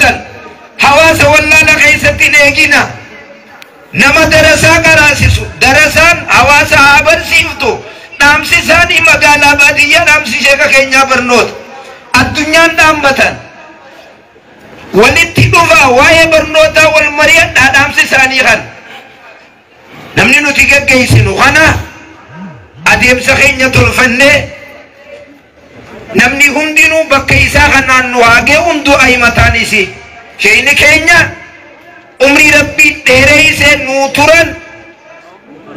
Dhaammatan hawaasa wallaala keessatti hin eegina. Nama darasaa qaraasisu, darasaan hawaasa haa barsiiftu. Dhaamsi isaanii magaalaa baadiyyaa, dhaamsi sheeka keenyaa barnoota. Addunyaan dhaammatan walitti dhufaa, waa'ee barnootaa wal mari'adhaa, dhaamsi isaanii kan namni nuti geggeessinu kana adeemsa keenya tolfannee namni hundinuu bakka isaa kanaan nu haagee hunduu ahimataan isi sheeyni keenya umrii Rabbii dheereysee nuu turan.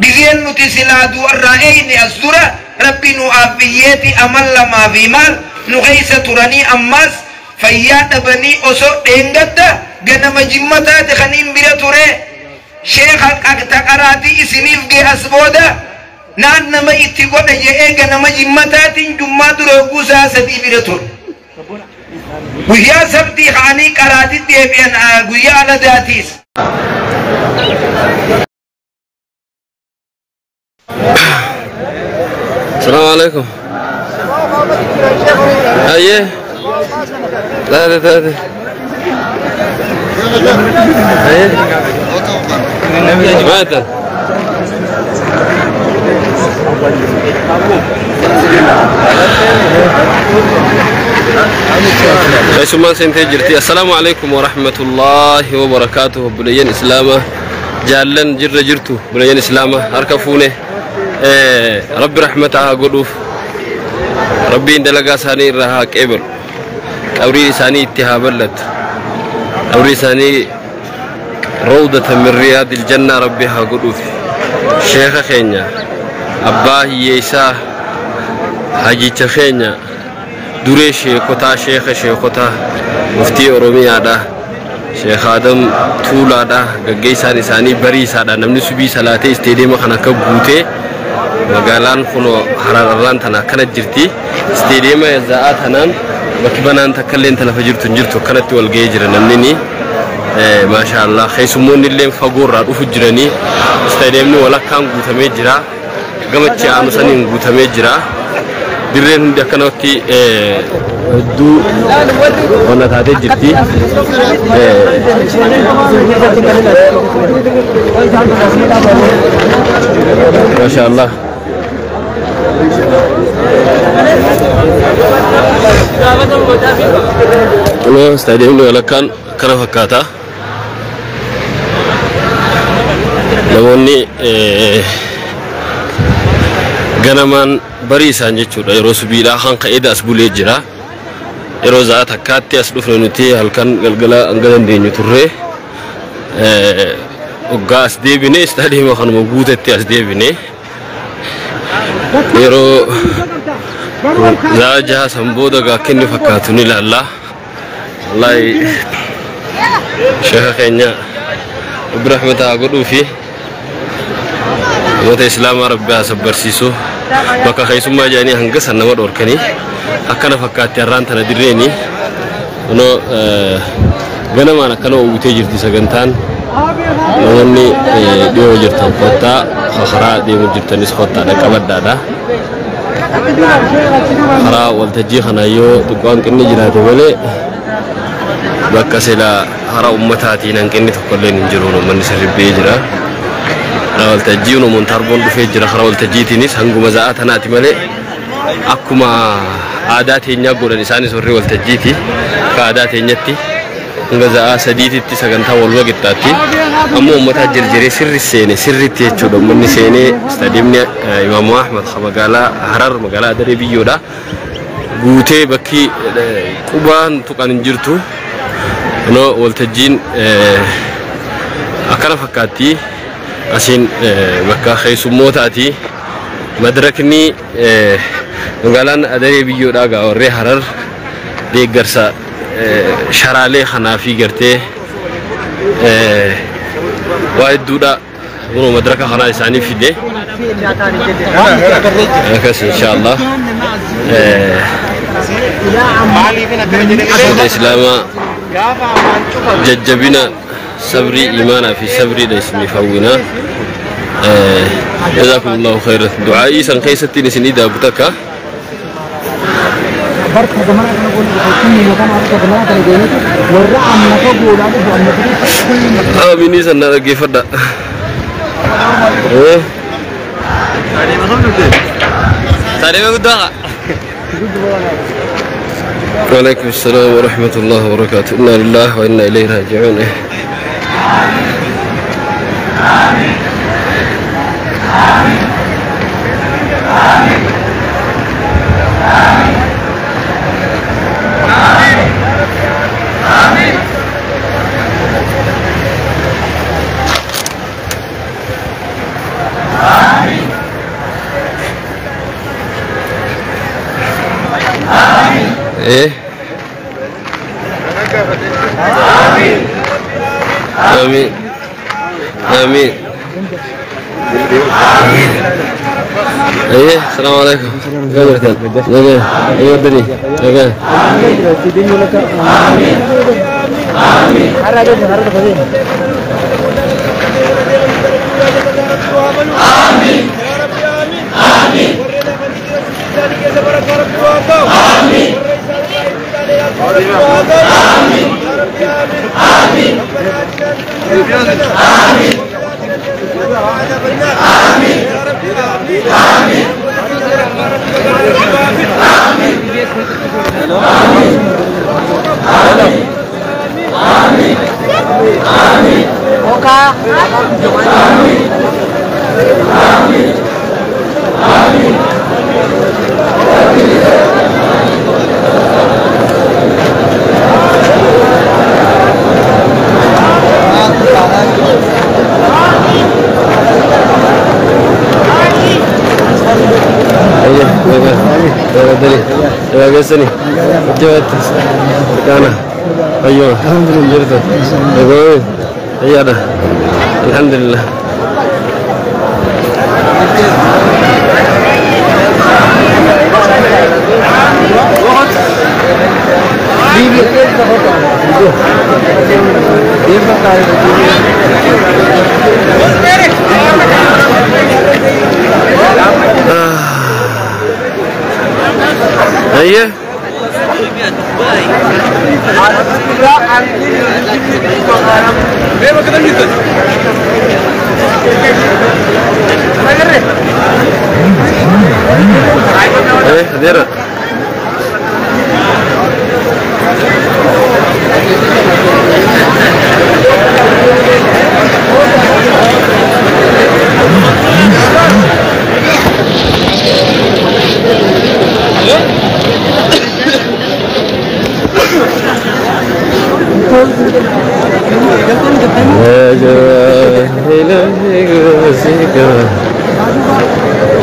Gizeen nuti silaa du'arraa eeyne as dura Rabbi nu aafiyyeeti amal lamaa fi maal nu keessa turanii, ammaas fayyaa dhabanii osoo dheengadda ganama Jimma taate kaniin bira ture, sheeka taqaraatii isiniif gee as booda naan nama itti godha je'ee ganama Jimma taatiin jummaa dura hogguu sa'a 3 bira ture. Guyyaa sabtii ka'anii qaraatii deebi'an, guyyaa aladaatiis. السلام عليكم. ايه لا لا لا ايه ماذا؟ Keessummaan seentee jirti. Assalaamu alaikum wa rahmatullahi wa barakaatuh. Obboleeyyan Islaama jaallan jirra jirtu, obboleeyyan Islaama harka fuune, Rabbi rahmata haa godhuuf. Rabbiin dalagaa isaanii irraa haa qeebalu. Qabriin isaanii itti haa bal'attu. Qabrii isaanii rawdata min riyaadil jannaa Rabbi haa godhuuf. Sheeka keenya, abbaa hiyyeessaa, hajicha keenya, duree sheekotaa, sheeka sheekotaa, muftii Oromiyaadha. Sheekh Adam Tuulaadha. Gaggeessaan isaanii bariisaadha. Namni subii salaatee isteediyeema kana akka guutee magaalaan kun Harararraan tana akkana jirti. Isteediyeema za'aa tanaan bakki banaan takka illee lafa jirtu hin jirtu, akkanatti wal ga'ee jira namni ni. Maasha Allah, keessummoonni illee fagoorraa dhufu jiranii, isteediyeemni walakkaan guutamee jira. Gamachi aanu saniin guutamee jira. Dirreen hundi akkanatti hedduu onna taatee jirti. Maasha Allah. Kunoo istaadiyeemni walakkaan akkana fakkaata. Namoonni ganamaan barii isaan jechuudha, yeroo subiidhaa kan ka'ee as bulee jira. Yeroo za'a takkaatti as dhufne nuti, halkan galgala hanga dandeenyu turre. Waggaa as deebine istaadiyeema kanuma guutetti as deebine. Yeroo za'a 6 san booda gaa akka inni fakkaatu ni ilaalla. Wallaahi sheeka keenya Rabbi rahmata haa godhuu fi uummata Islaamaa Rabbi haa sabbarsiisu. Bakka keessummaa jedhanii hanga san nama dhorkanii akkana fakkaatti har'aan tana dirreeni. Kunoo ganamaan akkana uwwitee jirti sagantaan. Namoonni dhiyoo jirtan kottaa, karaa deemu jirtanis kottaa dhaqqabadhaadha. Karaa waltajjii kana yoo xiqqoo hanqinni jiraate malee bakka silaa hara ummataatiin hanqinni tokkollee hin jiru, uummanni sirribbee jira. Karaa waltajjii Montaarboon dhufee jira. Karaa waltajjiitiinis hanguma za'aa tanaati malee akkuma aadaa teenyaa godhan isaanis warri waltajjiiti. Akka aadaa teenyatti hanga za'aa 3titti sagantaa waluma qixxaatti. Ammoo uummataa jirjiree sirri seene sirriitti jechuudha. Uummanni seenee istaadiyeemni Imaamu Ahmad magaalaa Harar, magaalaa Adaree biyyoodha. Guutee bakki qubaan tuqan hin jirtu. Kunoo waltajjiin akkana fakkaatti. Asiin bakka keessummootaati. Madirakni magaalaan Adaree biyyoodhaa gaa warree Harar deeggarsa sharaalee kanaa fi gartee waa hedduudha. Kunoo madiraka kanaa isaanii fide. Akkas inshaallah. Uummata Islaamaa jajjabina, sabrii, imaanaa fi sabriidha isiniif hawwina. Jazakumullahu khairan. Du'aa'ii san keessattiin isin idaabu takka. Aaminii sana dhaggeeffadha. Eh. Sadeema guddaa. وعليكم السلام ورحمة الله وبركاته. إنا لله وإنا إليه راجعون. إيه؟ آمين آمين. إيه السلام عليكم. أيوة دري. أيوه الحمد لله. الحمد لله. أيوه ايه ديرة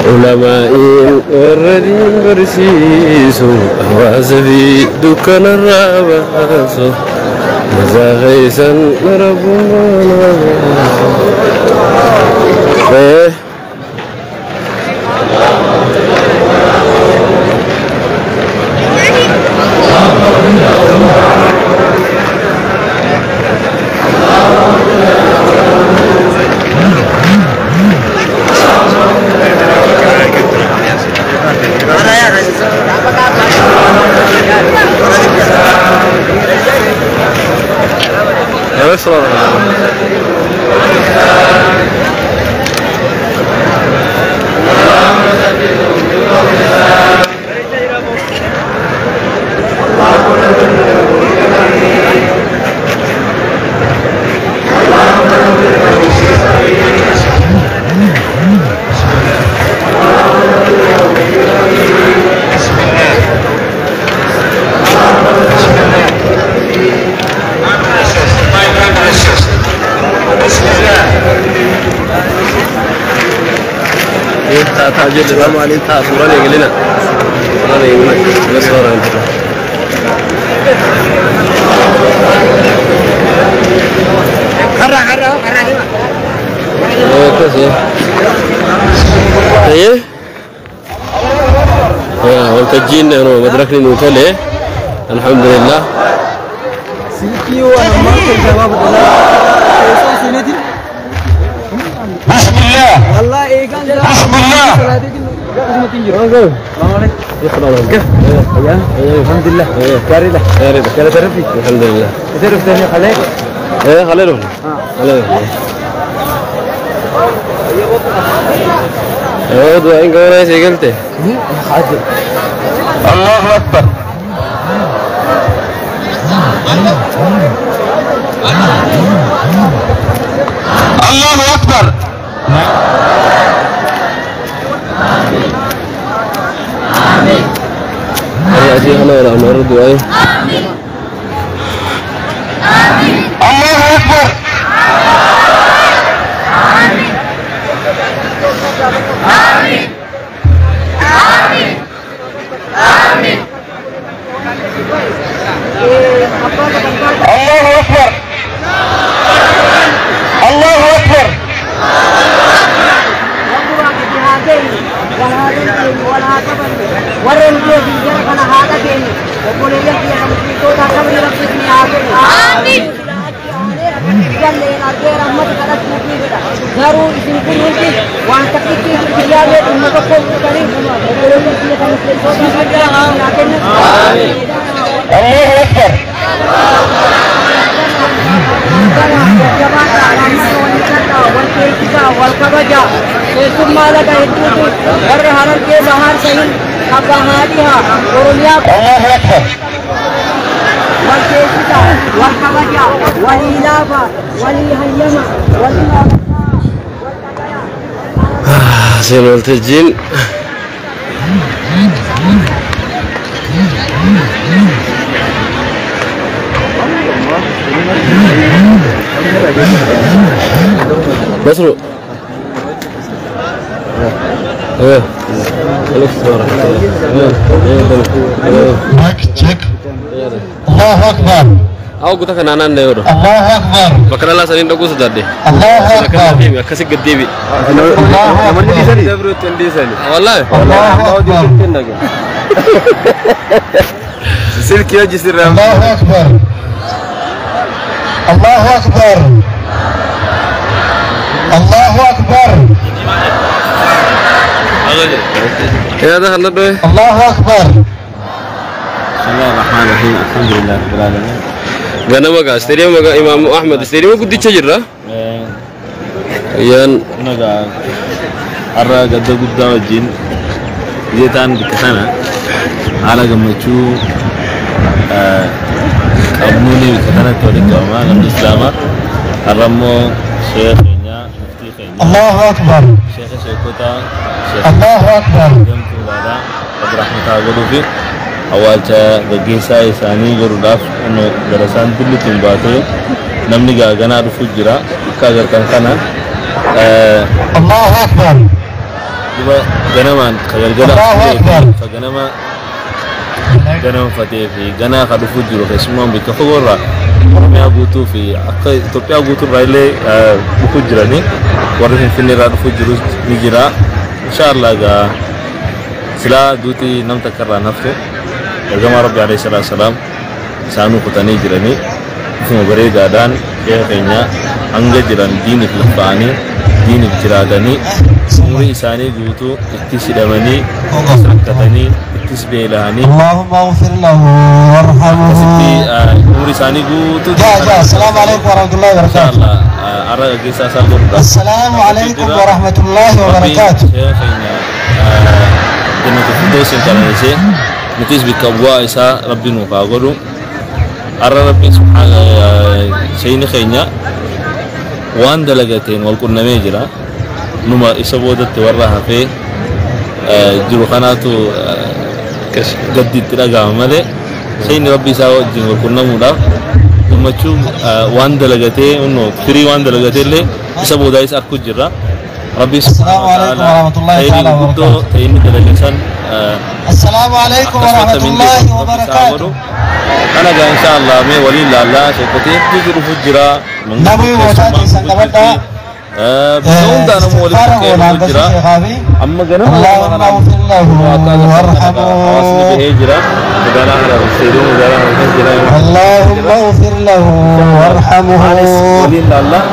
علماء والردين برسيس واسفي دكان الراباس مزاغيسا ربنا. السلام عليكم. والتجين مدركني نوتلي الحمد لله. بسم الله بسم الله. كيف؟ الحمد لله. كاريدا. كاريدا ربي. الحمد لله. تعرف ثاني خليك؟ ايه خليله. خليله. ايه دوين قوي سيقلته. الله اكبر. الله اكبر. الله اكبر. آمين آمين آمين. الله اكبر. الله اكبر. الله اكبر. الله اكبر. سين والتسجيل. نصرو. ايه. مايك تشيك. الله اكبر. أو قلت لك أنا نيورو. الله اكبر. بكرة لا سنين دقوس دادي. الله اكبر. كسي قديبي. الله اكبر. والله. الله اكبر. سلك يا جسر. الله اكبر. الله اكبر. الله اكبر. يا ده خلنا. الله اكبر. بسم الله الرحمن الرحيم. الحمد لله رب العالمين. غنما قا استريم قا امام احمد استريم قد تجرا يان نغا ارا قد قد وجين زيتان بكثنا على غمچو ابنوني بكثنا تولي كما الاسلام ارمو شيخ خينيا مفتي خينيا. الله اكبر. شيخ شيخوتا شيخ. الله اكبر. جمتو دادا رحمه الله في awwaalcha gaggeessaa isaanii godhuudhaaf gara isaan dillitti hin baatee namni gaaganaa dhufu jira akka agartan kana. الله اكبر. Duba ganamaan ka galgala ka ganama ganamfatee fi ganaa ka dhufu jiru keessumaan bakka fagoorraa Oromiyaa guutuu fi akka Itoophiyaa guutuurraa illee dhufu jiranii warri Finfinneerraa dhufu jirus ni jira. Inshaallah gaa silaa duuti nam takkarraa naftu ergamaa Rabbi alayhi salaatu wasalaam isaanuu kutanii jiranii bifuma bareedaadhaan sheeka keenya hanga jiran diiniif laffa'anii diiniif jiraatanii umurii isaanii guutuu ittis hidhamanii ittis rakkatanii ittis beela'anii اللهم اغفر له وارحمه. akkasitti umurii isaanii guutuu. جاء جاء. السلام عليكم ورحمة الله وبركاته. Inshaallah har'a gaggeessaa isaa godhuudhaaf. السلام عليكم ورحمة الله وبركاته. Sheeka keenya jannata firdawsiin qananiisee nutis bakka bu'aa isaa rabbi nuuf haa godhu. Har'a rabbiin subhaana sheeyni keenya waan dalagateen wal qunnamee jira. Numa isa boodatti warra hafee jiru kanaatu gaddi itti dhaga'ama malee sheeyni rabbi isaa wajjin wal qunnamuudhaaf gammachuu waan dalagatee firii waan dalagatee illee isa boodaa isa arku jirra. Rabbi السلام عليكم ورحمة الله تعالى guddoo وبركاته. ta'inni dalage san السلام عليكم ورحمة الله وبركاته. kana gaa insha Allah mee waliin laallaa sheekotee hedduutu dhufu jira. Namni mootaa keessan qabadhaa. Bakka hundaa nama walitti استغفار bukkee ونعم dhufu jira. شيخابي. Amma ganama اللهم اغفر له وارحمه. Hawaasni bahee jira. Magaalaa Harar isteediyoom magaalaa Harar keessa jira. اللهم اغفر له وارحمه. Waliin laallaa.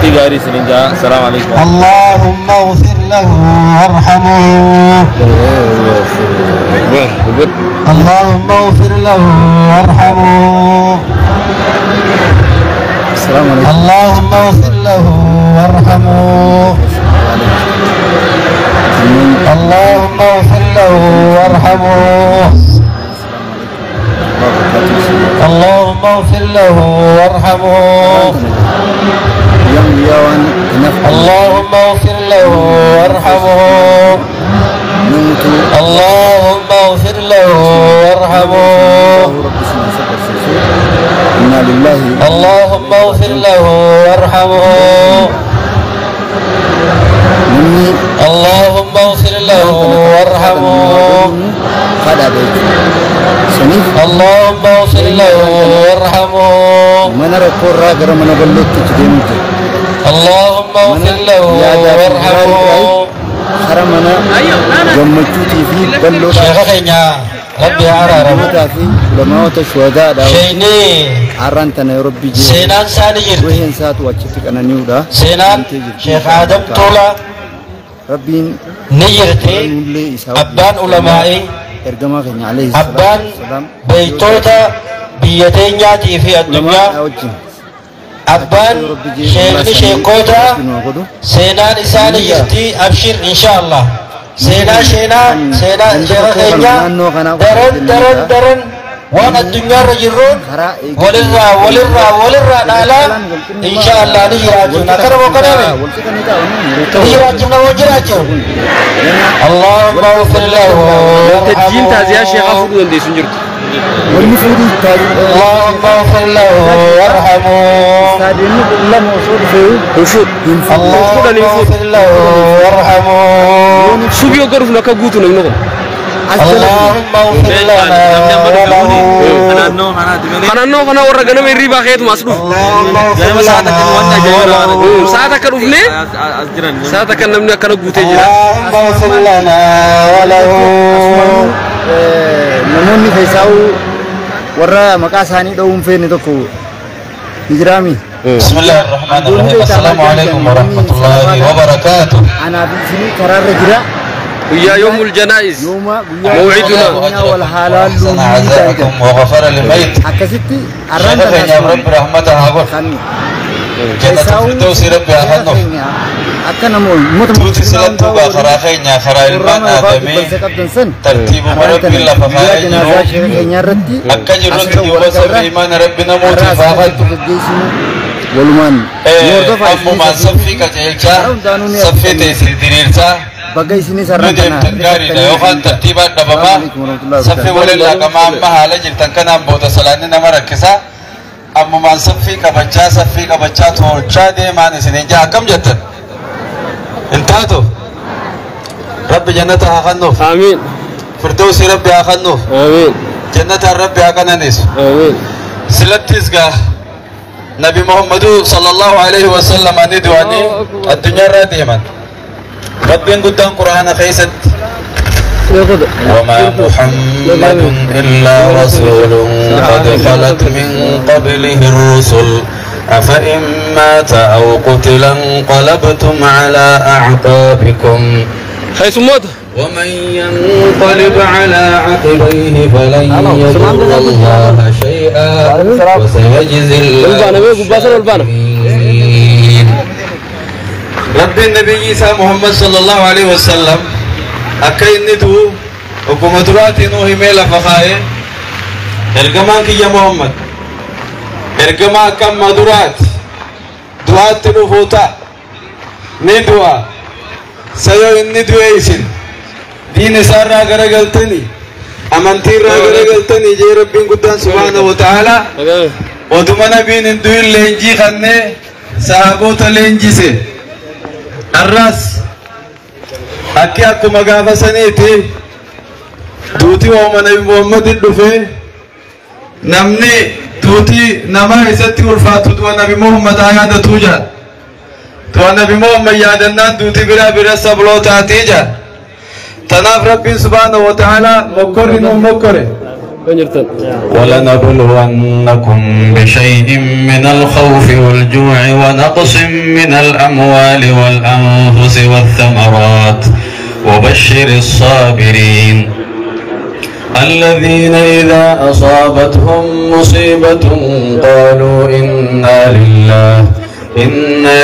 Turtii gaarii isiniin jaa. Assalaamu alaikum. اللهم اغفر له وارحمه. اللهم اغفر له وارحمه. السلام عليكم. اللهم اغفر له وارحمه. اللهم اغفر له وارحمه. اللهم اغفر له وارحمه. اللهم اغفر له وارحمه. اللهم اغفر له وارحمه. اللهم اغفر له وارحمه. اللهم اغفر له وارحمه. اللهم اغفر له وارحمه. اللهم اغفر له وارحمه. شيخ خينا ربي عرارم شيني سينان ساني جرت سينان شيخ آدم تولا نجرتي أبان علمائي أبان بيتوتا بيتين ياتي في الدنيا أبان شيخني شيخوتا سينان إساني جرتي أبشر إن شاء الله سينا شينا سينا شيخ خينا درن درن درن وانا الدنيا رجلون وللرا وللرا وللرا نالا إن شاء الله نجراجنا كرمو كرمي نجراجنا وجراجنا اللهم اغفر له. تجين تازيا شيخ أفضل دي سنجرت. اللهم اغفر له وارحمه. اللهم اغفر له وارحمه. سوبيو غرف نكا غوتو نغنو. اللهم اغفر لنا وله. Kanannoo kana warra ganama hirribaa keetu as dhufu. اللهم اغفر لنا وله. Sa'a takka dhufne sa'a takka namni akkana guutee jira. اللهم اغفر لنا وله. Namoonni keessaa'u warra maqaa isaanii dha'uun feene tokko ni jiraami. بسم الله الرحمن الرحيم. السلام عليكم ورحمة الله وبركاته. Anaaf isinii karaarra jira. Guyyaa yoomul janaa'iz. Yooma guyyaa موعدنا. wal haalaan أحسن عزاءكم وغفر للميت. Akkasitti arraan شرفنا يا رب رحمتها أقول kan جنة الفردوس ربي أخنف akka namoota توتي سلطة خراخين خرا المان آدمي ترتيب ربي لفخاين janaaza sheekha keenya irratti أكجر ربي وسب إيمان ربنا موتي فاخد walumaan أمو ما صفي كجيلتا صفي تيسي ديريلتا baga isinis arraan nu deemtan gaariidha yookaan tartiibaan dhabamaa saffii waliin laaqamaa amma haala jirtan kanaan booda salaanni nama rakkisa ammumaan saffii qabachaa tolchaa deemaan isiniin jaa akkam jettan hin taatu rabbi jannata haa kennuuf Amiin. firdawsii rabbi haa kennuuf Amiin. jannataan rabbi haa qananiisu Amiin. silattis gaa nabi muhammadu sallallahu alaihi wasallam ani du'anii addunyaarraa deeman ربين قدام قرآن خيست وما محمد إلا رسول قد خلت من قبله الرسل أفإن مات أو قتل انقلبتم على أعقابكم خيس موت ومن ينقلب على عقبيه فلن يضر الله شيئا وسيجزي الله الشاكرين. رب النبي عيسى محمد صلى الله عليه وسلم أكيد ندو وكمدرات نوح ميلا فخاي إرجمان كي يا محمد إرجما كم مدرات دعاء تنفوتا ندوا سيو ندو إيسن دين سارة غرقلتني أمانتي غرقلتني جي ربي قدام سبحانه وتعالى ودمنا بين ندو اللينجي خنة صحابوت اللينجي سي الراس أكيد أكو مغافة سنيتي دوتي وما نبي محمد الدفع نمني دوتي نما إستي ورفاتو دو نبي محمد آيات توجا دو نبي محمد يادنا دوتي برا برا سبلو تاتيجا تناف ربي سبحانه وتعالى مكر نو مكر Kan jirtan. ولنبلونكم بشيء من الخوف والجوع ونقص من الأموال والأنفس والثمرات وبشر الصابرين الذين إذا أصابتهم مصيبة قالوا إنا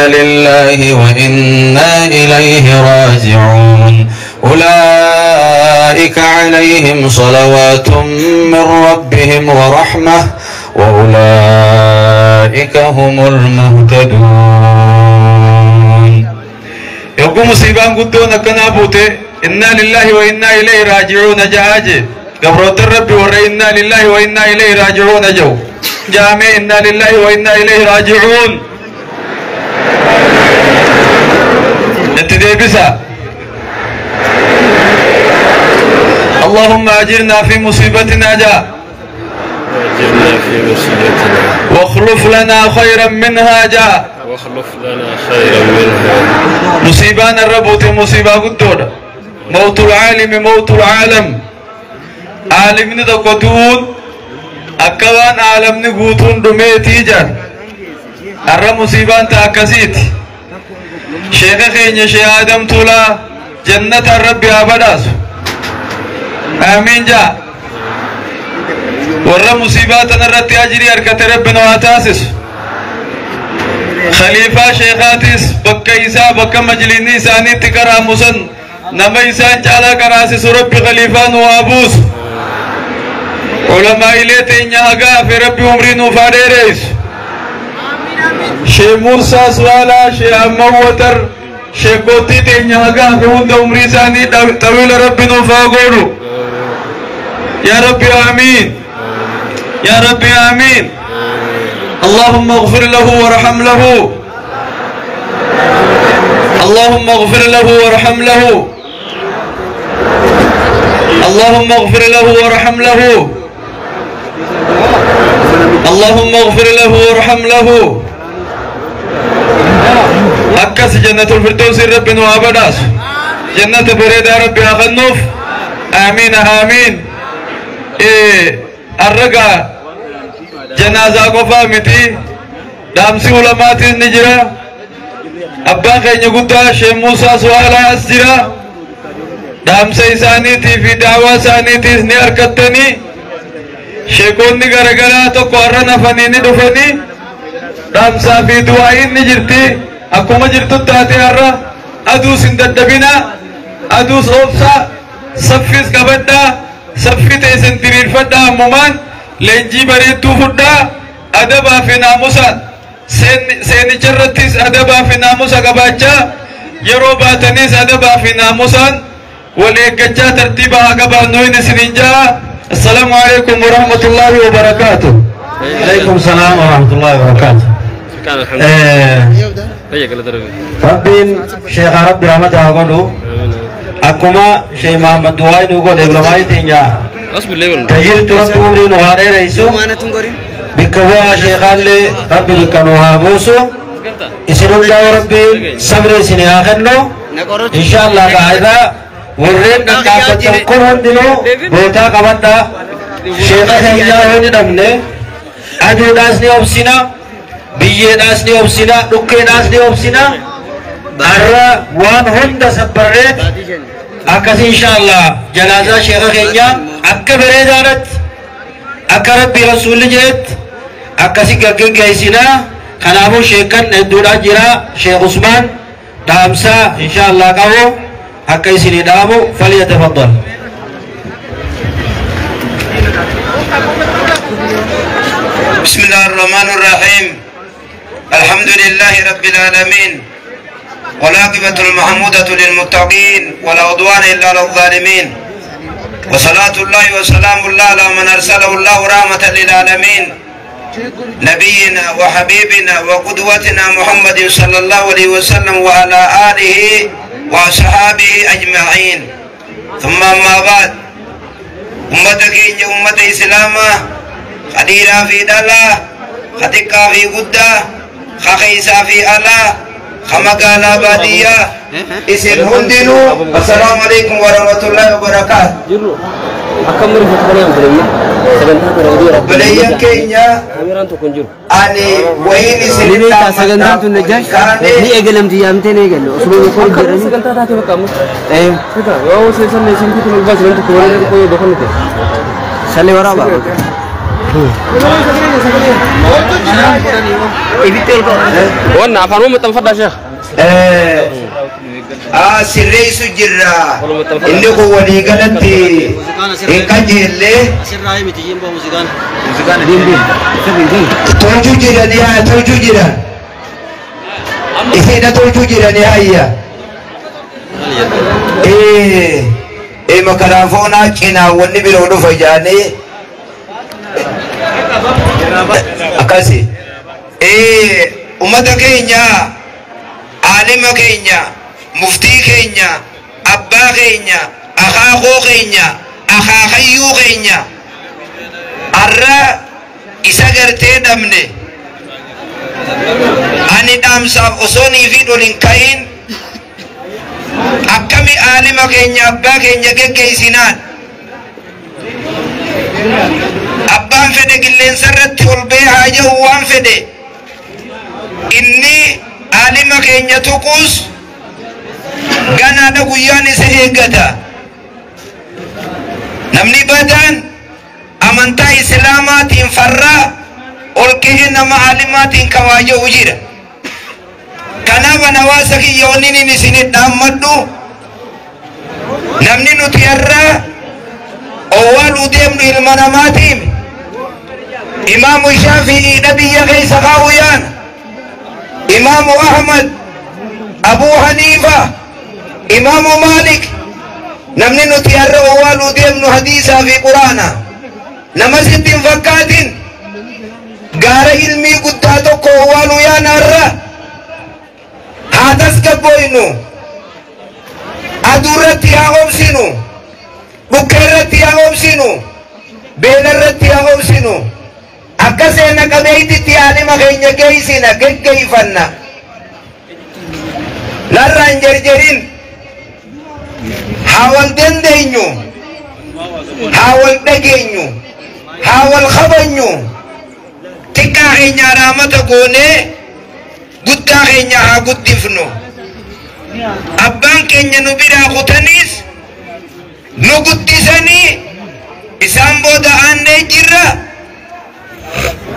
لله وإنا إليه راجعون أولئك عليهم صلوات من ربهم ورحمة وأولئك هم المهتدون. يقوم مصيبان قدونا كنابوتي إنا لله وإنا إليه راجعون جاجي قبرت الرب ور إنا لله وإنا إليه راجعون جو جامع إنا لله وإنا إليه راجعون اتدي اللهم أجرنا في مصيبتنا جاء أجرنا في مصيبتنا واخلف لنا خيرا منها جاء واخلف لنا خيرا منها. مصيبان الربوت مصيبة قدودة موت العالم موت العالم عالم ندقدون أكوان عالم نقوتون دميتي جان الرب مصيبان تأكسيت شيخ خيني شيخ آدم تولا جنة الرب أبداس آمين جا ورا مصيبات نرتي أجري أركت ربنا واتاسس خليفة شيخاتس بكا إسا بكا مجليني ساني تكرا مسن نما إسان چالا کراسس رب خليفة نوابوس علماء إليتين يهغا في رب عمري نفاري رئيس شيخ موسى سوالا شيخ أموتر شيخ قوتي تين يهغا في هند عمري ساني طويل رب نفاقورو يا ربي آمين يا ربي آمين. اللهم اغفر له وارحم له اللهم اغفر له وارحم له اللهم اغفر له وارحم له اللهم اغفر له وارحم له. أكس جنة الفردوس رب وابداس جنة بريدة ربي أخنوف آمين آمين. إيه الرقا جنازة قفا متي دامسي علماء نجرا أبا خين يقول شيخ موسى سوالا أسجرا دامسي إساني تي في دعوة ساني تي سنير كتني شيخون نغرغرا تو قرن فني ندفني دامسا في دعائي نجرتي أكو مجرتو تاتي الرا أدوس انددبنا أدوس أوبسا سفيس كبدا سفيت إسن ترير فدا ممان لنجي بريتو فدا أدبا في ناموسا سيني أدبا في ناموسا كباچا يرو باتنيس أدبا في ناموسا وليكچا ترتيبا كبا نوين سننجا. السلام عليكم ورحمة الله وبركاته. عليكم السلام ورحمة الله وبركاته. ربين شيخ ربي رحمته أقوله أكما شيخ محمد دواي نوغو دبلوماي تنجا تجير تربي عمري نواري رئيسو بكوا شيخان لي ربي لكنوها بوسو إسنون الله ربي صبر سني آخرنو إن شاء الله تعالى ورين نكافتن كرهن دلو بوتا قبطا شيخ خيجا هوني دمني أدو داسني أبسنا بيه داسني أبسنا دكي داسني أبسنا أرى وان هند سبرت أكس إن شاء الله جنازة شيخ خيجا أكبر دارت أكرب برسول جت أكسي جيسنا خنابو شيخن الدورة جرا شيخ عثمان دامسا إن شاء الله كهو أكسي ندامو فليتفضل. بسم الله الرحمن الرحيم. الحمد لله رب العالمين والعاقبة المحمودة للمتقين ولا عدوان إلا على الظالمين وصلاة الله وسلام الله على من أرسله الله رحمة للعالمين نبينا وحبيبنا وقدوتنا محمد صلى الله عليه وسلم وعلى آله وصحابه أجمعين. ثم أما بعد، أمتك أمة إسلامة خديرة في دلا خديقة في قدة خخيسة في ألا Ka magaalaa baadiyyaa isin hundinuu, assalaamu alaikum warahmatullaahi wabarakaatu. Jirru akkam rifatu kana obboleeyyan sagantaa kana oduu Obboleeyyan keenya, kaameraan tokko hin jiru. Ani wayin isin Ni beektaa, sagantaan tun Najjaash ni eegalamti, yaamtee ni eegalle osuma Akka jedhanii. Sagantaa taate bakka amma. Eh, Yoo sanne isin kutu nu baasi namni tokko waliin tokko yoo dokanne ta'e. Sallee waraabaa. Wanna afaan uummata maxxanfadhaa sheekh. Sirreessu jirra. Inni kun waliigalatti hin qajeelle. Tolchuu jirani haa tolchuu jiran. Isiidha tolchuu jirani hayya. Makaraafoonaa cinaa wanni biroo dhufa jaanii akkasi. Ummata keenya, aalima keenya, muftii keenya, abbaa keenya, akaakoo keenya, akaakayyuu keenya arra isa gartee dhabne. Ani dhaamsaaf osoo nii fi ol hin ka'in, akkami aalima keenya, abbaa keenya geggeessinaan? Abbaan fedhe qilleensa irratti ol ba'ee haa jahu, waan fedhe inni aalima keenya tuquus ganaadha, guyyaan isa eeggata. Namni badaan amantaa islaamaatiin farraa ol ka'ee nama aalimaatiin kawaaja'u jira. Kanaaf an hawaasa kiyya wanni inni isinit dhaammadhu, namni nuti har'a owwaaluu deemnu ilma namaatiin Imaamu Shaafi'iidha biyya keessa kaa'u yaana, Imaamu Ahmad, Abuu Haniifa, Imaamu Maalik. Namni nuti har'a owwaaluu deemnu hadiisaa fi quraana. Nama sitti hin fakkaatin, gaara ilmii guddaa tokko owwaaluu yaana. Har'a haa tasgabboynu, aduu irratti haa obsinu, dhukkee irratti haa obsinu, beela irratti haa obsinu. Akka seena qabeeytitti aalima keenya geeysina, geggeeyfanna. Narraa hin jarjarin. Haa wal dandeenyu, haa wal dhageenyu, haa wal kabajnu. Xiqqaa keenya raamata goonee guddaa keenya haa guddifnu. Abbaan keenya nu biraa kutaniis nu guddisanii isaan booda aannee jirra.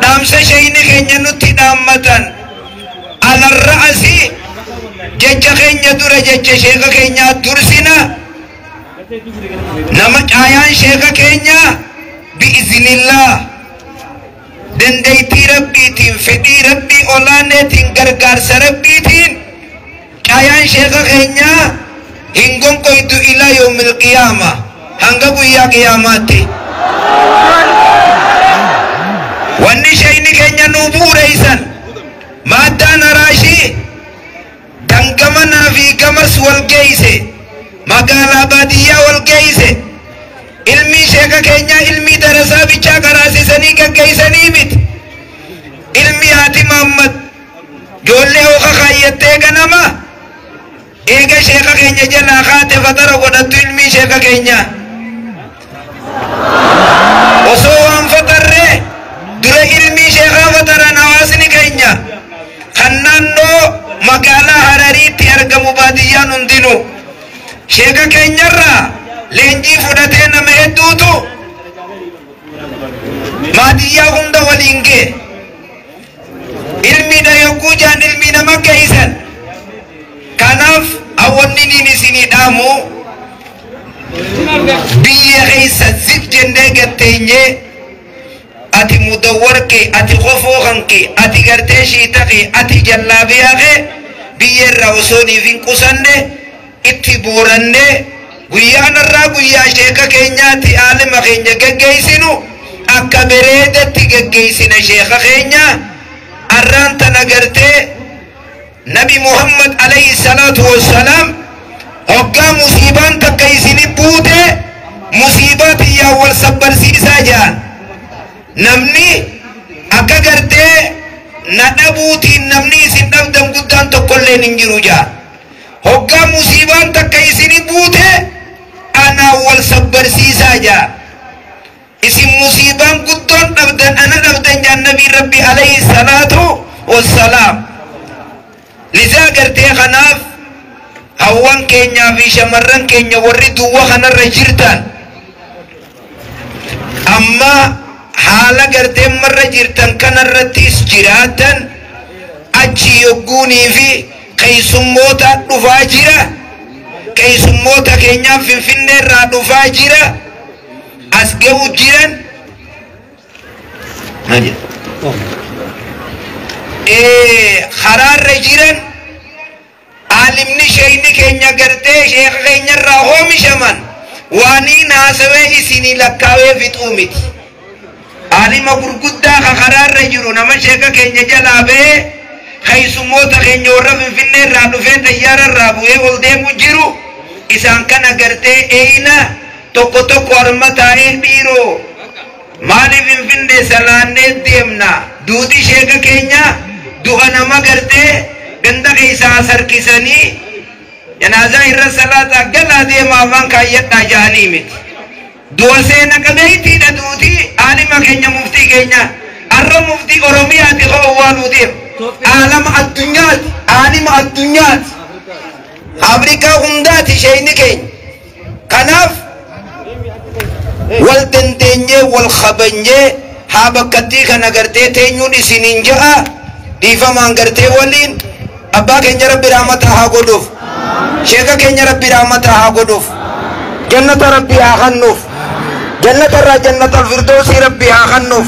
Dhaamsa shayni keenya nutti dhaammatan alarra asii jecha keenya dura jecha sheeka keenyaa dursina. Nama caayaan sheeka keenyaa bi'iznillaa dandeettii rabbiitiin, fedhii rabbii olaaneetiin, gargaarsa rabbiitiin caayaan sheeka keenyaa hin gonkoytu ilaa yoomil qiyaama, hanga guyyaa qiyaamaatti. Wanni shayni keenya nuu bu'uureeysan maaddaan araashii dangamanaa fi gamas wal geeyse, magaalaa baadiyyaa wal geeyse. Ilmii sheeka keenyaa ilmii darasaa bichaa karaasisanii gaggeeysanii miti. Ilmi haati Muhammad joollee hooka kaayyattee ganama eega sheeka keenya jalaa kaate fatara godhattu, ilmii sheeka keenyaa osoo waan fatarree dura ilmii sheekaa fataran. Hawaasni keenya kan naannoo magaalaa Harariitti argamu, baadiyyaan hundinuu sheeka keenyarraa leenjii fudhatee nama hedduutu baadiyyaa hunda waliin ga'e. Ilmiidha yogguu jaan ilmii nama geeysan. Kanaaf hawwanni niin isinii dhaamu, biyya keessa zip jennee gatteenyee ati mudawwar kee, ati qofoo kan kee, ati gartee shiita kee, ati jallaabiyaa kee biyya irraa osoo niif hin qusanne itti booranne. Guyyaan irraa guyyaa sheeka keenyaatti aalima keenya geggeessinu akka bareedatti geggeessina sheeka keenya. Arraan tana gartee Nabi Muhammad alayhi salaatu wassalaam hoggaa musiibaan takka isini buute, musiibaa tiyyaan wal sabbarsiisaa jaan. Namni akka gartee na dhabuutiin namni isin dhabdan guddaan tokko. tokkolleen hin jiru jaa hoggaa musiibaan takka isini buute anaa wal sabbarsiisaa jaa isin musiibaan guddoon dhabdan ana dhabdan jaan nabii rabbi alayhi salaatu wassalaam lisaa gartee kanaaf hawwan keenyaa fi shamarran keenya warri duwwa kanarra jirtan amma haala gartee marra jirtan kanarrattis jiraatan achi yogguunii fi keessummoota dhufaa jira keessummoota keenyaa finfinneerraa dhufaa jira as ga'u jiran karaarra jiran aalimni sheeyni keenya gartee sheeka keenyarraa oomishaman waaniin haasawee isinii lakkaawee fixuu miti aalima gurguddaa ka karaarra jiru nama sheeka keenya jalaa ba'ee keessummoota keenya warra finfinneerraa dhufee xayyaararraa bu'ee ol deemu jiru isaan kana gartee eeyna tokko tokko harma taa'ee dhiiroo maaliif finfinnee salaannee deemna duuti sheeka keenya du'a nama gartee ganda keessaa as harkisanii janaazaa irra salaataa galaa deemaa afaan kaayyadhaa ja'anii miti du'a seena qabeeytiidha duuti aalima keenya muftii keenya arra muftii oromiyaati koo owwaaluu deema aalama addunyaati aalima addunyaati afrikaa hundaati sheeyni keenya kanaaf wal dandeenyee wal kabanyee haa bakkattii kana gartee teenyuun isiniin ja'a dhiifamaan gartee waliin abbaa keenya rabbi rahmata haa godhuuf sheeka keenya rabbi rahmata haa godhuuf jannata rabbi haa kennuuf jannata irraa jannata alfirdoosii rabbi haa kennuuf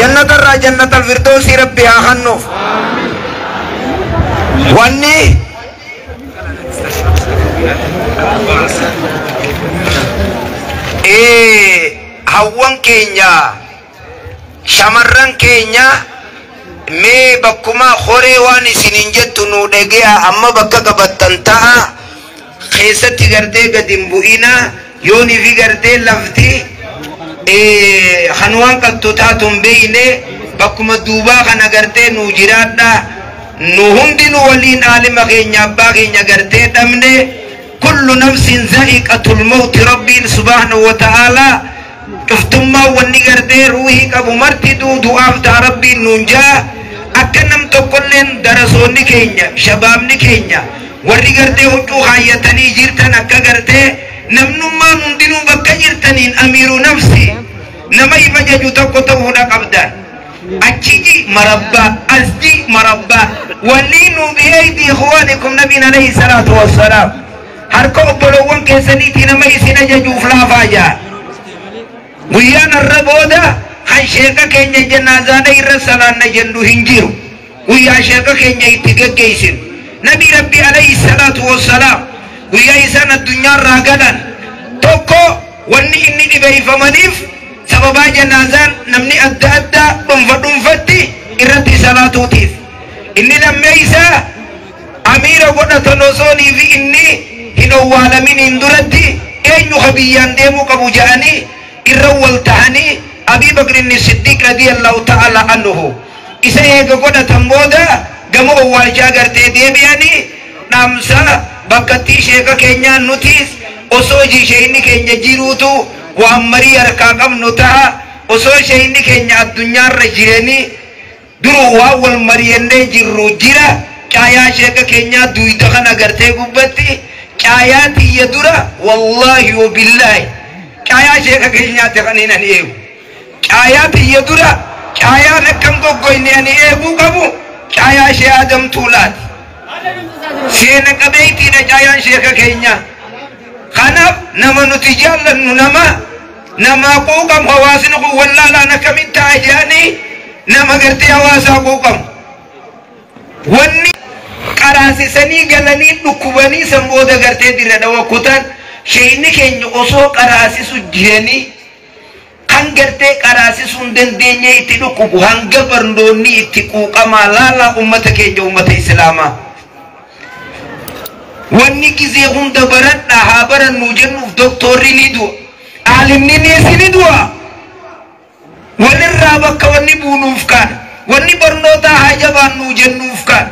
jannata irraa jannata alfirdoosii rabbi haa kennuuf wanni hawwan keenya shamarran keenya mee bakkuma horee waan isiniin jettu nu dhagea amma bakka qabattan ta'a keessatti gartee gad hin bu'ina yoonii fi gartee lafti kan waan qattu taatu hin beeyne bakkuma duubaa kana gartee nu jiraadha nu hundinuu waliin aalima keenya abbaa keenya gartee dhabne kullu nafsin za'iqatul mawti rabbiin subhaanahu wa ta'aalaa cuftummaa wanni gartee ruuhii qabu marti du'aaf ta'a rabbiin nuun jaa akka nam tokkolleen darasoonni keenya shabaabni keenya warri gartee huccuu kaayyatanii jirtan akka gartee namnummaan hundinuu bakka jirtaniin amiiru nafsi nama ifa jaju tokko ta'uudha qabdan achiji marabbaa asji marabbaa waliinuu bi'eydii ikhwaanikum nabiin alayhi salaatu wassalaam harka obbolowwan keessaniitii nama isin ajajuuf laafaa jaa guyyaan har'a booda kan sheeka keenya janaazaadha irra salaanna jennu hin jiru guyyaa sheeka keenya itti geggeessinu nabi rabbi alayhi salaatu wassalaam guyyaa isaan addunyaarraa galan tokko wanni inni dhibeeffamaniif sababaa janaazaan namni adda addaa dhuunfa dhuunfatti irratti salaatuutiif inni lammeeysaa amiira godhatan osoonii fi inni hin owwaalaminiin duratti eenyu ka biyyaan deemuu qabu jedhanii irra wal tahanii Abii Bakrin Siddiq radiyallahu ta'ala anhu isa eega godhatan booda gama owwaalchaa gartee deebi'anii dhaamsa bakkattii sheeka keenyaa nutis osoo sheeyni keenya jiruutu waan marii harkaa qabnu ta'a osoo sheeyni keenya addunyaarra jiranii duru waan wal mariyannee jirru jira caayaa sheeka keenyaa duyda kana gartee gubbatti caayaa tiyya dura wallaahi wabillaahi caayaa sheeka keenyaati kan hin ani eegu caayaa tiyya dura caayaan akkam goggoyne ani eeguu qabu caayaa shee Adam Tuulaati seena qabeeytiidha caayaan sheeka keenyaa kanaaf nama nuti jaallannu nama nama quuqamu hawaasni kun wallaalaan akkamiin ta'a jedhanii nama gartee hawaasaa quuqamu wanni qaraasisanii galanii dhukkubanii san booda gartee dirra dhawa kutan sheeyni keenya osoo qaraasisu jiranii kan gartee qaraasisuu hin dandeenye itti dhukkubu hanga barnoonni itti quuqamaa laalaa ummata keenya ummata islaamaa wanni gizee hunda baradhaa haa barannuu jennuuf doktorri ni du'a aalimni ni du'a walirraa bakka wanni buunuuf kaan wanni barnootaa haa jabaannuu jennuuf kaan.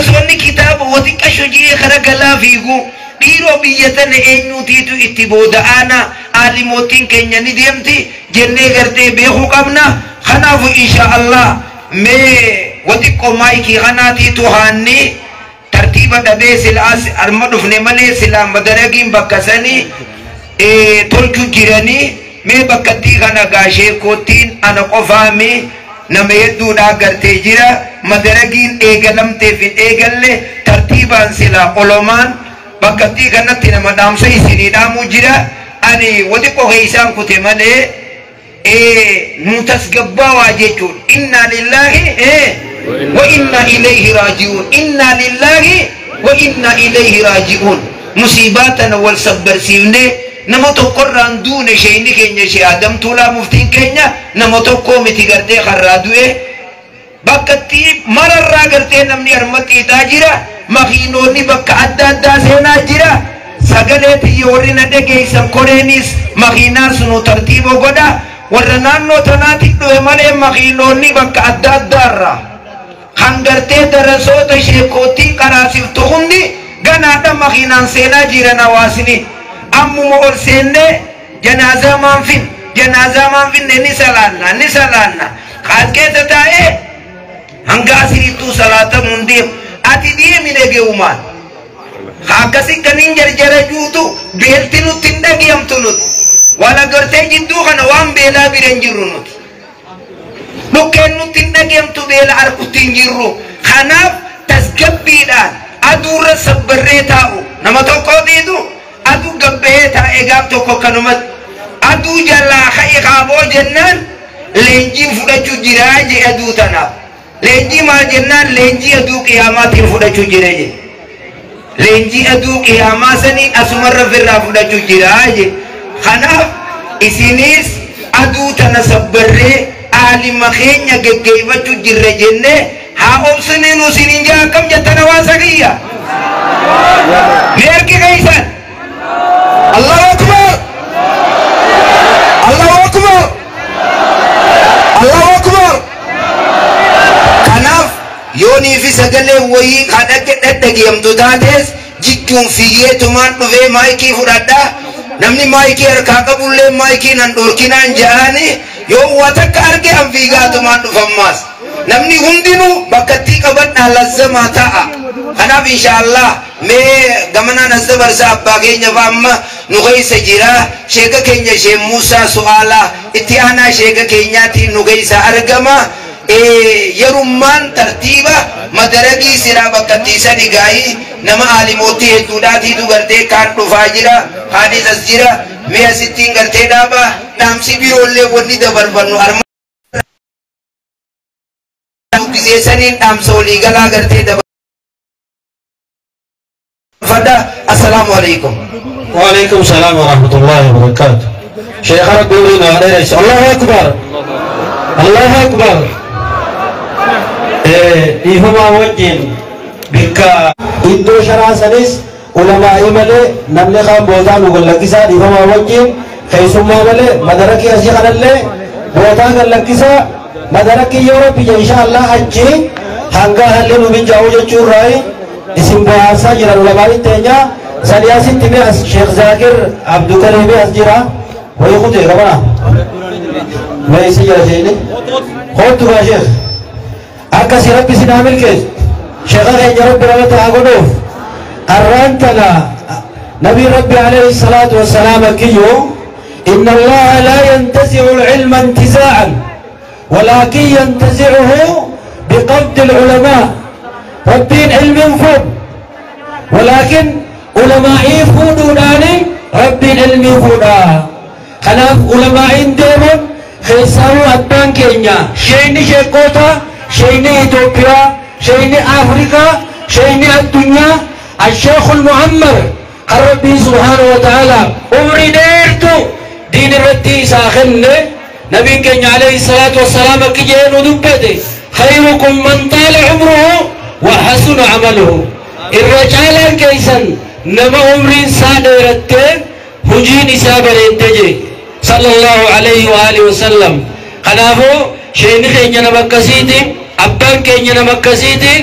Darasoonni kitaaba watiqqasho jee kara galaa fiigu dhiiroo biyya tana eenyutiitu itti booda'aana aalimootiin keenya ni deemti jennee gartee beekuu qabna. Kanaafu insha Allah mee watiqqoo maayikii kanaatiitu haanni tartiiba dhabee silaas arma dhufne malee silaa madaragiin bakka sanii tolchu jiranii mee bakkattii kana gaashee koottiin ana qofaami nama hedduudhaa gartee jira madaragiin eegalamteef hin eegalle tartiibaan silaa olomaan bakkattii kanatti nama dhaamsa isinii dhaamuu jira. Ani watiqqoo keeysaan kute malee nu tasgabbaawaa jechuun inna lillaahi wa inna ilayhi raaji'uun, inna lillaahi wa inna ilayhi raaji'uun. Musiibaa tana wal sabbarsiifne nama tokkorraan duune sheeyni keenya shee Adam Tuulaa muftiin keenya nama tokkoo miti gartee karraa du'e bakkatti mararraa gartee namni harma xiixaa jira, makiinoonni bakka adda addaa seenaa jira. Sagalee tiyya warri na dhageessan koreenis makiinaa sunu tartiiba godha warra naannoo tanaatti dhufe malee makiinoonni bakka adda addaarraa kan gartee darasoota sheekootiin qaraasiftu hundi ganaadha makiinaan seenaa jiran hawaasni. Ammuma ol seennee janaazaa maan fin janaazaa maan finne ni salaanna ni salaanna kaas keessa taa'ee hanga asiriittuu salaatamuun deemu ati deemi dhaga'umaan akkasi kanin jarjara juutu beelti nutti hin dhagayamtu nuti wala gartee jidduu kana waan beelaa bira hin jirru nuti dhukkeen nutti hin dhagayamtu beela arkutti hin jirru. Kanaaf tasgabbiidhaan aduurra sabbarree taa'u nama tokkoo dhiitu aduu gabbahee taa'ee gaaf tokko kanumatti aduu jalaa ka'e kaaboo jennaan leenjiin fudhachuu jiraa jee aduu tanaaf leenjii maal jennaan leenjii aduu qiyaamaatiin fudhachuu jira jee leenjii aduu qiyaamaa sanii asumarra firraa fudhachuu jiraa jee. Kanaaf isinis aduu tana sabbarree aalima keenya geggeeffachuu jirra jennee haa obsinii nu isiniin jaa akkam jettan hawaasa kiyya mee harki keessan Allahu Akbar, Allahu Akbar, Allahu Akbar. Kanaaf yoonii fi sagalee wayii kan dhadhageemtu taates jidduun fiyyeetumaan dhufee maayikii fudhadhaa. Namni maayikii harkaa qabullee maayikii nan dhorkinaan ja'anii yoo waa takka arge an fiigaatumaan dhufammaas. Namni hundinuu bakkattii qabadhaa lazzamaa ta'a. Kanaaf insha Allah mee gamanaan as dabarsa abbaa keenya fa'a amma nu keessa jira. Sheeka keenya shee Muusaa Su'aalaa itti aanaa sheeka keenyaatiin nu keessa argama. Yerummaan tartiiba madaragii silaa bakkattii sani gaayii nama aalimootii hedduudhaatiitu gartee kaan dhufaa jira kaanis as jira mee asittiin gartee dhaaba dhaamsi biroollee wanni dabarfannu arma gisee dhaamsa waliigalaa gartee dabarfadha. Assalaamu alaikum. Wa alaikum salaam wa rahmatullahi wa barakaatuh. Sheekh Rabbi uriina dheereysa. Allahu akbar, Allahu akbar. Dhiifamaa wajjin bikka iddoo sharaa sanis ulamaa'ii malee namni kaan bootaa nu gallakkisaa dhiifamaa wajjin keessummaa malee madarakii asii kanallee bootaa gallakkisaa madarakii yeroo biyya insha Allah achi hanga halli nu mijaa'u jechuurraayi isin bohaarsaa jiran ulamaa'ii teenya sanii asitti mee as Sheekh Zaakir Abdulkarim as jira wayii kutee qabana mee isi jira sheekni kootu gaa sheekh akkasi rabbi isin haa milkeessu. Sheekha keenya rabbi ramata haa godhuuf. Arraan tana nabii rabbi alayhi salaatu wassalaam akkiyyuu inna allaha laa yantazi'u alcilma intizaa'an walaakin yantazi'uhu biqabdi alculamaa. Rabbiin ilmiin fuudhu walaakin ulamaa'ii fuudhuudhaani rabbiin ilmii fuudha. Kanaaf ulamaa'iin deemuun keessaawuu abbaan keenya sheekni sheekota شيني إثيوبيا شيني أفريقيا شيني الدنيا الشيخ المعمر ربي سبحانه وتعالى عمري ديرتو دين الردي ساخن نبي كان عليه الصلاة والسلام كجين ودبته خيركم من طال عمره وحسن عمله. الرجال كيسا نما عمري سادرته هجين سابرين صلى الله عليه وآله وسلم. خلافه شيني كينيا نمكسيتي أبان كينيا نمكسيتي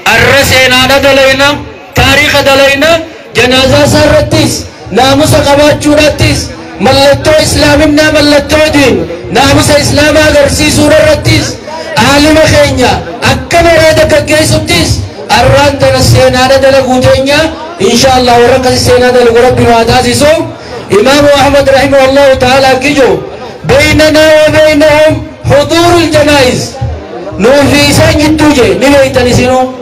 Arra seenaadha dalayna, taariikha dalayna, janaazaa isaa irrattis naamusa qabaachuudhattis, mallattoo islaaminaa, mallattoo diin naamusa islaamaa agarsiisuudha irrattis, aalima keenya akka bareeda gaggeessuttis arraan tana seenaadha dalaguu teenya. Insha Allah warra akkasi seenaa dalagu Rabbi nu haa taasisu. Imaamu Ahmad rahimahullahu ta'ala kijo بيننا وبينهم حضور الجنائز nuufi isaan jidduu je ni beeytan isinuu.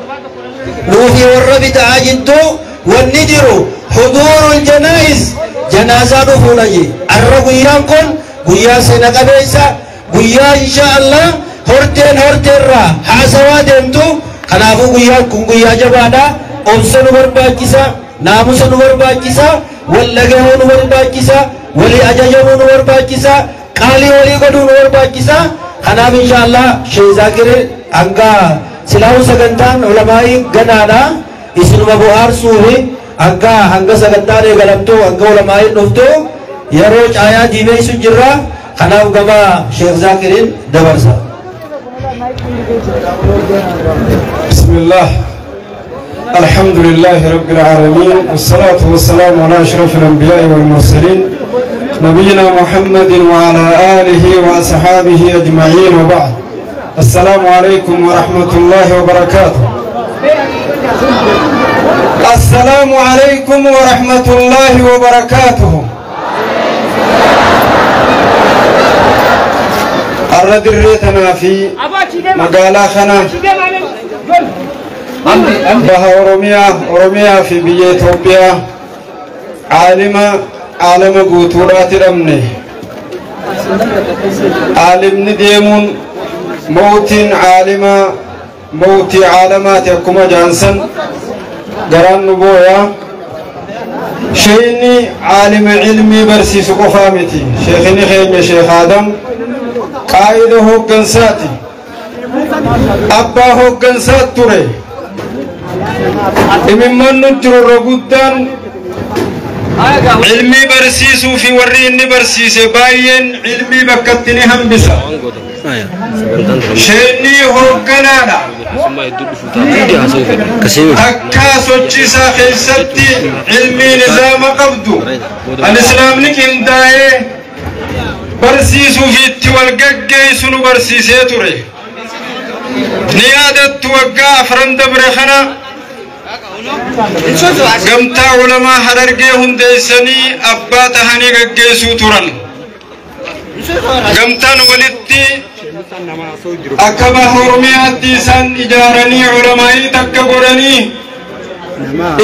Nuufi warra bid'aa jidduu wanni jiru huduurul janaa'iz, janaazaa dhufuudha je. Arra guyyaan kun guyyaa seena qabeessa, guyyaa insha Allah horteen horteerraa haasawaa deemtu. Kanaafuu guyyaan kun guyyaa jabaadha. Obsa nu barbaachisa, naamusa nu barbaachisa, wal dhagahuu nu barbaachisa, walii ajajamuu nu barbaachisa, qaalii walii godhuu nu barbaachisa. Kanaaf insha Allah Sheekh Zaakir hanga silaahuu sagantaan ulamaa'ii ganaadha, isinuma bohaarsuu fi hanga sagantaan eegalamtu, hanga ulamaa'iin dhuftu yeroo caayaa diimeessu jirra. Kanaaf gama Sheekh Zaakiriin dabarsa. بسم الله، الحمد لله رب العالمين، والصلاة والسلام على أشرف الأنبياء والمرسلين، نبينا محمد وعلى آله وأصحابه أجمعين، وبعد. السلام عليكم ورحمة الله وبركاته. السلام عليكم ورحمة الله وبركاته. الرد الريتنا في مقالة خنا baha Oromiyaa, Oromiyaa fi biyya Itoophiyaa aalima aalama guutuudhaati dhabne. Aalimni deemuun, mawtiin caalimaa mawtii caalamaati akkuma jaansan garaan nu booyaa. Sheeyni caalima ilmii barsiisu qofaa miti. Sheekini keenya Sheekh Aadam qaa'ida hooggansaati, abbaa hooggansaat ture. Imimmaan nu jiru irra guddaan ilmii barsiisuu fi warri inni barsiise baay'een ilmii bakkatti ni hambisa. Sheekni hoogganaadha. Akka sochii isaa keessatti ilmii nizaama qabdu al islaamni qindaa'ee barsiisuu fi itti wal gaggeessu nu barsiisee ture. Ni yaadattu, waggaa 4 dabre kana gamtaa ulamaa Harargee hundeessanii abbaa tahanii gaggeessuu turan. Gamtaan walitti akka baha Oromiyaatti isaan ijaaranii ulamaa'ii takka godhanii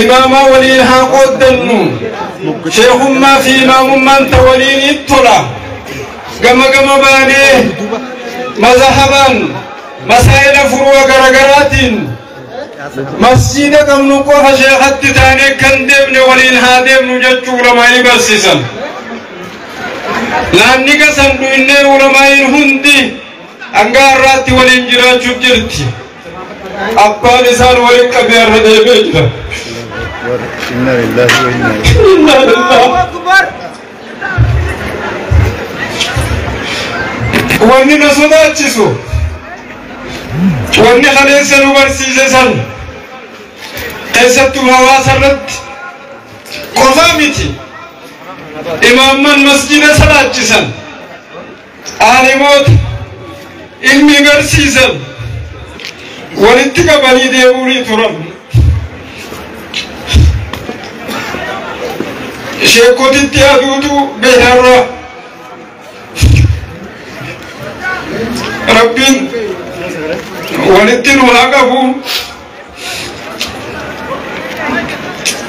imaamaa waliin haa qooddannu, sheekummaa fi imaamummaan ta waliin ittola, gama gama baanee mazahabaan masaa'ila furuwa garagaraatiin masjiida qabnu qofa sheekatti taanee kan deemne waliin haa deemnu jechuu ulamaa'ii barsiisan. Naanni gasan dhuinnee ulamaa'iin hundi hanga har'aatti waliin jiraachuuf jirti. Abbaan isaan waliin qabee har'a deemee jira. Inna lillahi wa inna Inna lillahi. Wanni na sodaachisu, wanni kaleessa nu barsiise san keessattuu hawaasa irratti qofaa miti. Imaamman masjida salaachisan, aalimoota ilmi barsiisan walitti qabanii deemuunii turan. Sheekotitti aduutu beekarra. Rabbiin walitti nu haa qabu.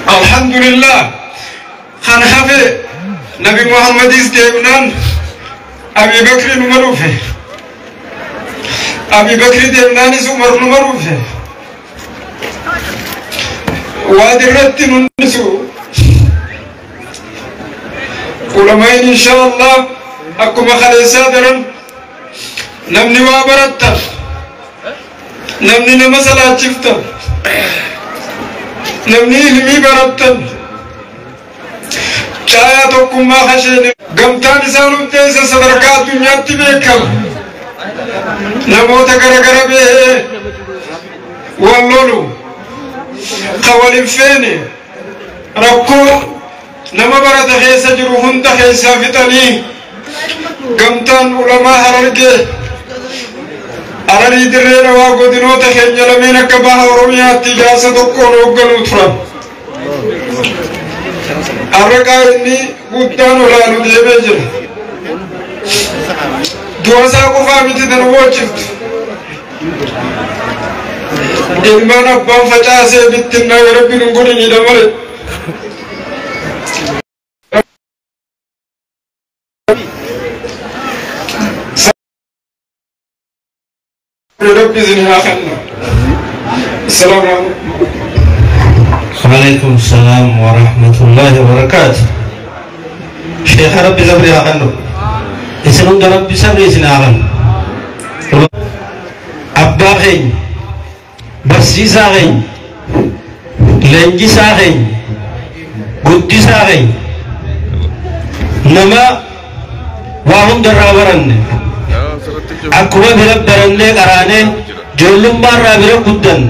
Alhamdulillah, kan hafe Nabi Muhammadis deemnaan Abi Bakri numa dhufe. Abi Bakri deemnaanis Umar numa dhufe. Waan irratti nunnisu ulamaayin insha Allah akkuma kaleessaa daran namni waa barattan, namni nama salaachiftan, namni ilmii barattan caayaa tokkummaa hasheen gamtaan isaan hundeessa sadarkaa addunyaatti beekama. Namoota garagara bahee Wal lolu ka walin feene rakkoo nama barate keessa jiru hunda keessaa fixanii gamtaan ulamaa Harargee Hararii Dirree Dhawaa godinoota keenya lameen akka baha Oromiyaatti ijaarsa tokkoon hoogganuu turan. Harraqaa inni guddaan olaanu deemee jira. Du'a isaa qofaa miti tan boociftu. Ilmaan abbaan facaasee bittinnaa Rabbi nun godhinidha malee. Rabbi isin haa kennu. Assalaamu alaikum. وعليكم السلام ورحمة الله وبركاته. شيخ ربي صبري أغنو. إسنون ربي صبري إسن أغنو. أبا غين برسيسا غين لنجسا غين قدسا غين نما وهم دراورن أكما برب برنة قرانة جلوم بارا برب قدن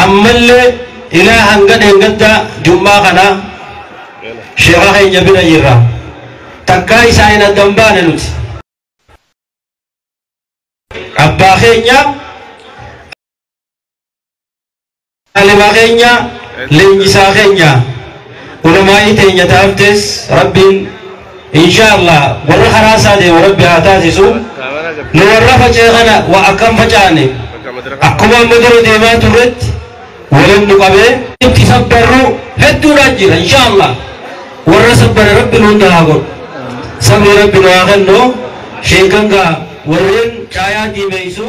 أمال إلى هنگد هنگد جمعة خنا شيخ غين يبنا يرا تكاي ساينا دمبان نوت أبا خينيا علما خينيا لنجسا خينيا علماء تينيا تافتس ربين إن شاء الله ورا خراسة دي وربي هتاسسو نورا فجأنا وأكم فجأني أكما مدر ديما ترد ولن نقبل تسبروا هدو راجل إن شاء الله ورا سبر ربي نوندا هاقول صبر ربي نواغنو شيخنغا ورين چايا دي ميسو.